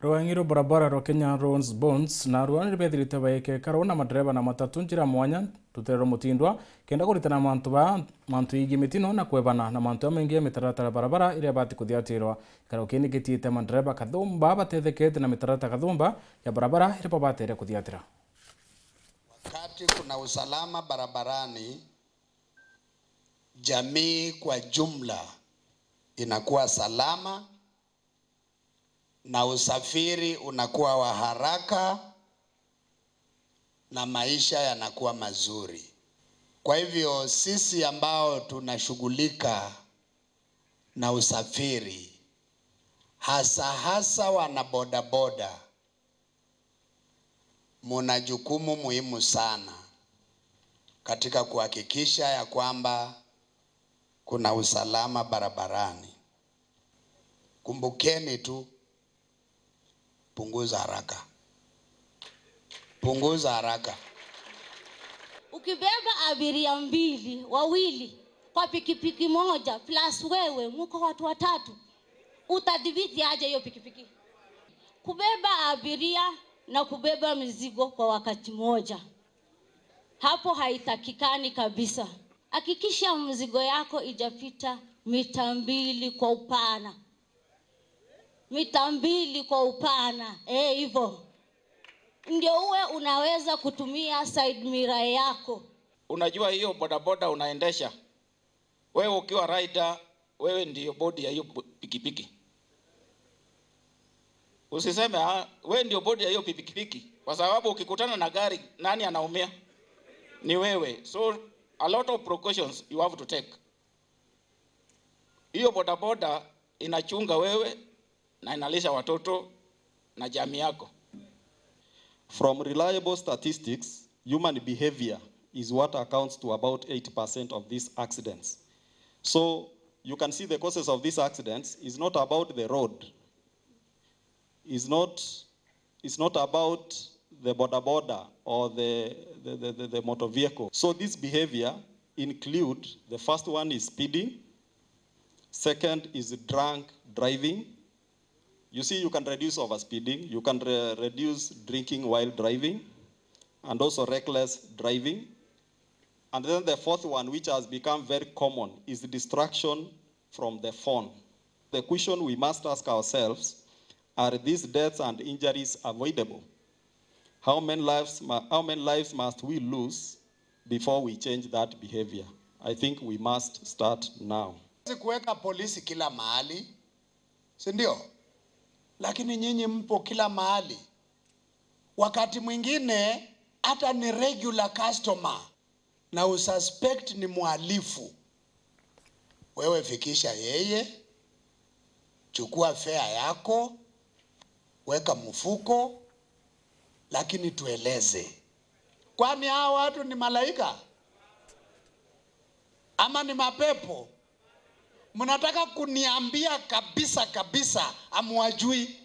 Rũang'i rwa barabara rwa Kenya Roads Bonds na rũanĩ rwethirite baike karwo na madereba na matatu njira mwanya rutere rwa mutindwa kenda kuritana mantu ba mantu igi mitino na kwebana na mantu amaingi ya mitaratara barabara iria bati kuthiatirwa ikaro kini gitiite madereba kathumba batethekete na mitaratara kathumba ya barabara iria batere kuthiatira. Wakati kuna usalama barabarani, jamii kwa jumla inakuwa salama na usafiri unakuwa wa haraka na maisha yanakuwa mazuri. Kwa hivyo sisi ambao tunashughulika na usafiri, hasa hasa wana bodaboda, muna jukumu muhimu sana katika kuhakikisha ya kwamba kuna usalama barabarani. Kumbukeni tu, punguza haraka, punguza haraka. Ukibeba abiria mbili wawili kwa pikipiki moja plus wewe muko watu watatu, utadhibiti aje hiyo pikipiki? Kubeba abiria na kubeba mizigo kwa wakati moja, hapo haitakikani kabisa. Hakikisha mzigo yako ijapita mita 2 kwa upana, mita 2 kwa upana, hivyo ndio uwe unaweza kutumia side mirror yako. Unajua hiyo bodaboda unaendesha wewe ukiwa rider, wewe ndio bodi ya hiyo pikipiki. Usiseme wewe ndio bodi ya hiyo pikipiki, kwa sababu ukikutana na gari nani anaumia? Ni wewe. So a lot of precautions you have to take. Hiyo bodaboda inachunga wewe na inalisha watoto na jamii yako. From reliable statistics, human behavior is what accounts to about 80% of these accidents. So you can see the causes of these accidents is not about the road. It's not about the boda boda or the motor vehicle. So this behavior include, the first one is speeding, second is drunk driving. You see, you can reduce overspeeding, you can reduce drinking while driving, and also reckless driving. And then the fourth one, which has become very common, is the distraction from the phone. The question we must ask ourselves, are these deaths and injuries avoidable? How many lives must we lose before we change that behavior? I think we must start now. Kuweka polisi kila mahali, si ndio? Lakini nyinyi mpo kila mahali. Wakati mwingine hata ni regular customer na ususpect ni mhalifu, wewe fikisha yeye, chukua fare yako, weka mfuko, lakini tueleze. Kwani hawa watu ni malaika ama ni mapepo? Mnataka kuniambia kabisa kabisa hamwajui?